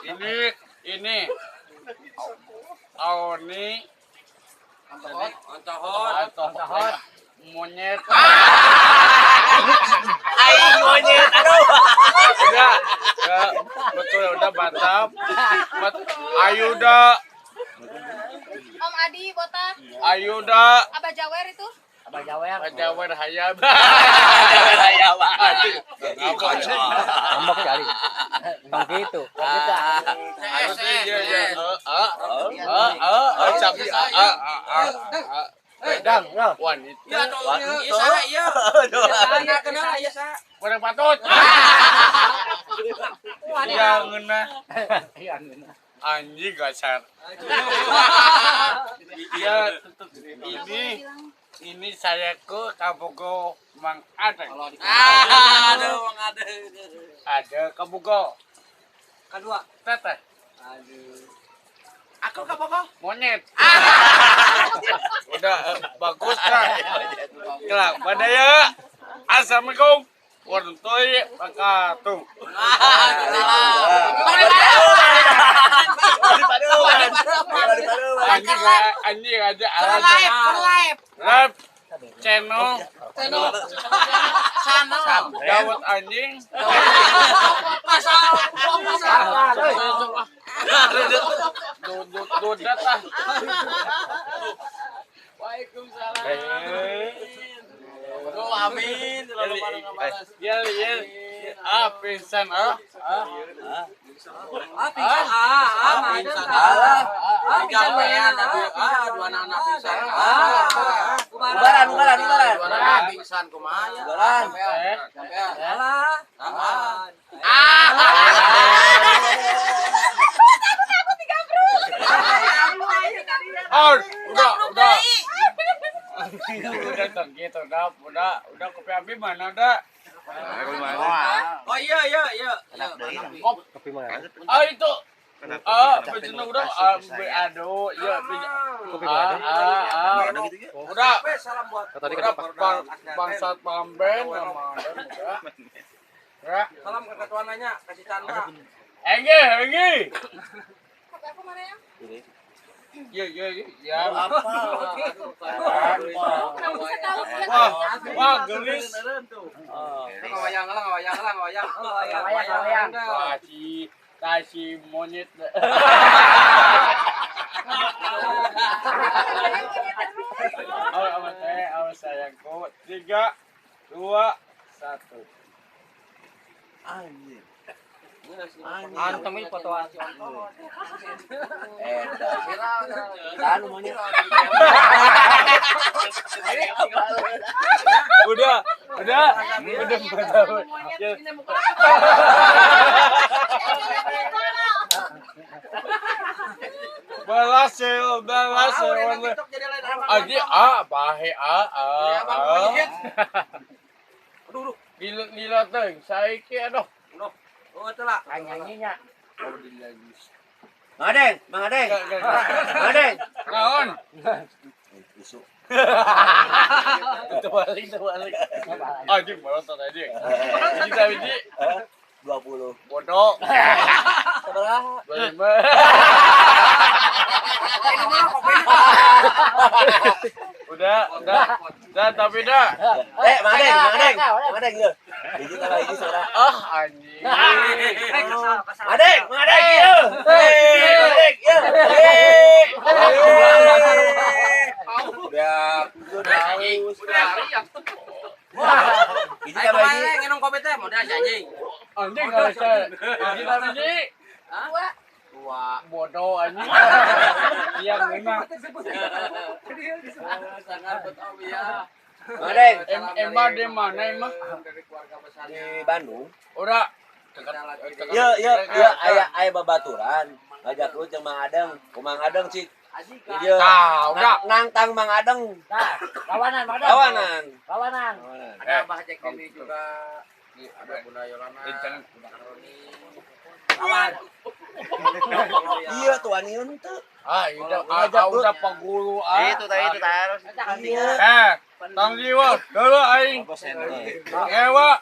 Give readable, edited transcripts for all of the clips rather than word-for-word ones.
Ini Aoni Antohot monyet. Aing monyet, aduh. Udah, betul udah batam. Ayuda. Om Adi botak. Ayuda. Abah Jawer itu. Abah Jawer. Abah Jawer hayam. Jawer hayam. Ngambek kali. Bang gitu. Pedang, wanita. Ya, iya saya, iya. Iya kenal, iya saya. Goreng patut. Iya ngeunah. Iya ngeunah. Anjing gasar. Iya, ini saya ke Kabogo Mang Adeng. Aduh, Mang Adeng. Ada Kabogo. Kedua. Teteh. Aduh. Aku Kabogo. Monyet. Udah bagus kan. Kelak pada ya. Assalamualaikum warahmatullahi wabarakatuh. Anjing aja. Live channel Dawet anjing. Dudat ah. Waalaikumsalam. Oh, amin. Ya, ya. Ah, pingsan ah. Ah, pingsan ah, pingsan ah. Pingsan ah, dua anak pingsan. Ah. Ubaran, ubaran, ubaran. Pingsan kumaha ya? Ubaran. Alah. Ah. Oh, udah. Udah gitu, udah kopi ambil mana udah? Oh iya. Kopi mana? Ah itu. Ah, bencana udah, aduh, iya, kopi mana? Udah. Salam buat. Tadi udah bangsat pamben sama udah. Salam ke ketua nanya, kasih Chandra. Enggi. Kopi aku mana ya? Iya, ya. Apa? Wah, gelis. Ngawayang. Wah, si monyet. Awas sayangku. 3, 2, 1. Anjir. Antem ini foto Tahan monyet. Udah. Berhasil. Aji a bahe a. Aduh, lila teh saiki aduh. Oh, itu lah. Nyanyinya. Mang Adeng. Naon? Isu. Itu balik. Anjing melotot anjing. Biji biji. 20. Bodoh. Sabaraha? 25. Udah. Udah, tapi dah. Mang Adeng. Yeuh. Hiji tambah hiji sabaraha? Ah, anjing. Mang Adeng, yeuh. Mang Adeng, yeuh. Udah. Hiji tambah hiji. Nginum kopi teh modal si anjing. Anjing kalau saya. Hiji tambah hiji. 2. Bodoh anjing. Iya memang. Sangat betul ya. Mang Adeng. Emang di mana emang? Di Bandung. Ora. Iya, aya babaturan. Ngajak lu jeung Mang Adeng, ku Mang Adeng cik. Iya. Tah, udah. Nangtang Mang Adeng. Nah, lawanan Mang Adeng. Lawanan. Ada Abah Jack ini juga. Ada Bunda Yolana. Lawan. Iya tuan ieu teu. Ah, udah pengguru ah. Itu tadi itu harus. Eh, tang jiwa, dulu aing. Ewa.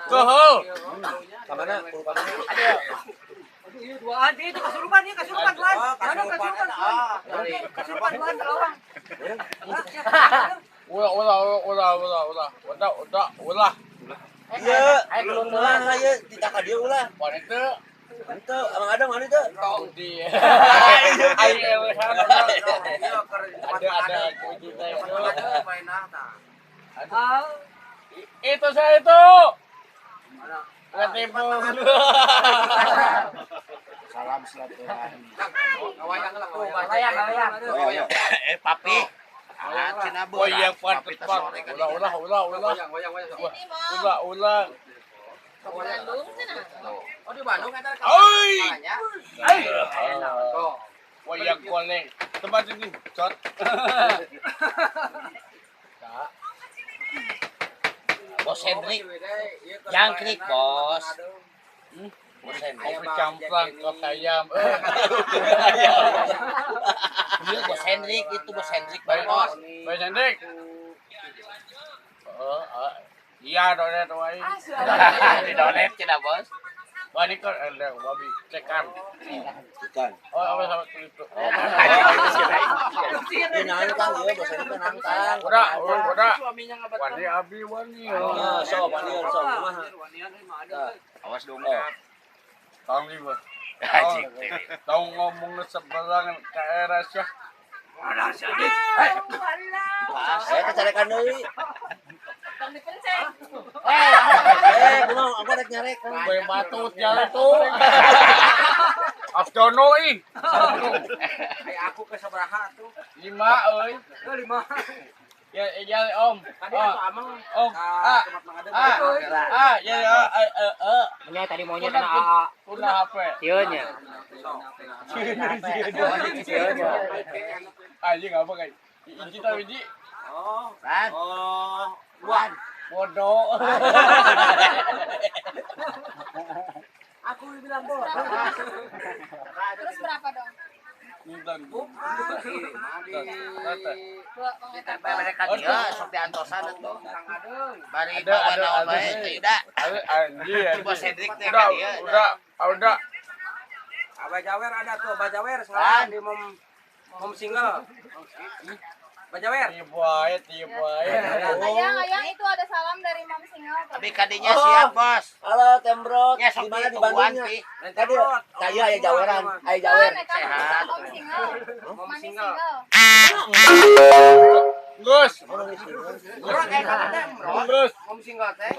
Kehel. Ka mana? Ka mana? Aduh. Iya duaan itu kasurupan ieu kasurupan duaan. Kasurupan. Kasurupan duaan lawang. Ulah ulah ulah ulah ulah. Udah udah ulah. Iya, ulah lah ya, tidak ka dieu ulah. Wani teu. Henteu, Mang Adeng wani teu. Tong di. Ai elehan. Ada kunci teh. Itu saya itu. Ketipu. Salam silaturahmi. Wayang wayang. Eh papi. Oh iya, ulah ulah ulah ulah. Ulah ulah. Bandung sana. Oh di Bandung eta. Oi. Wayang golek. Tempat ini, cot. Bos Hendrik. Jangkrik, Bos. Bos Hendrik. Kopi camplang, kopi ayam. Iya, Bos Hendrik itu Bos Hendrik, Bos. Bos Hendrik. Iya, donet wae. Di donet cenah, Bos. Wani kan ada babi cekan. Ikan. Oh, apa sama itu? Ini nangkang ieu, Bos Hendrik nangkang. Udah, udah. Wani abi wani. Ah, sok wani sok kumaha. Awas dongkap. Tong di bos. Anjing. Tong ngomong seberangan ke era syah. Saya kecarekan deui. Tong dipencet. Eh, kumaha aku rek nyarek. Gue batut jalan tuh. Afdono ih. Kayak aku ke sabaraha tuh. 5 euy. 5. Ya, ya Om. Tadi aku ameng. Om. A. A. Ya ya A E. Nya tadi maunya kana AA. Udah HP. Ieu nya. Anjing apa kayak? Iji tahu iji. Oh. Ran. Oh. Wan. Bodoh. Aku bilang bodoh. Terus berapa dong? Mereka dia sok diantosan atuh. Bari bawa naon bae teh Yuda. Anjing. Bos Hendrik teh ka dieu. Udah, udah. Abah Jawer ada tuh, Abah Jawer sekarang di mom single. Abah Jawer. Tiup wae, tiup wae. Ayang, ayang itu ada salam dari Mom Single. Tapi kadinya siap, Bos. Halo, Tembrot. Nya sok Di mana di ditungguan, Bandungnya? Pi. Tadi saya aya jaweran, aya jawer. Sehat. Om Single. Mom Mami single. Single. Gus. Orang kayak kata Tembrot. Gus. Mom single teh.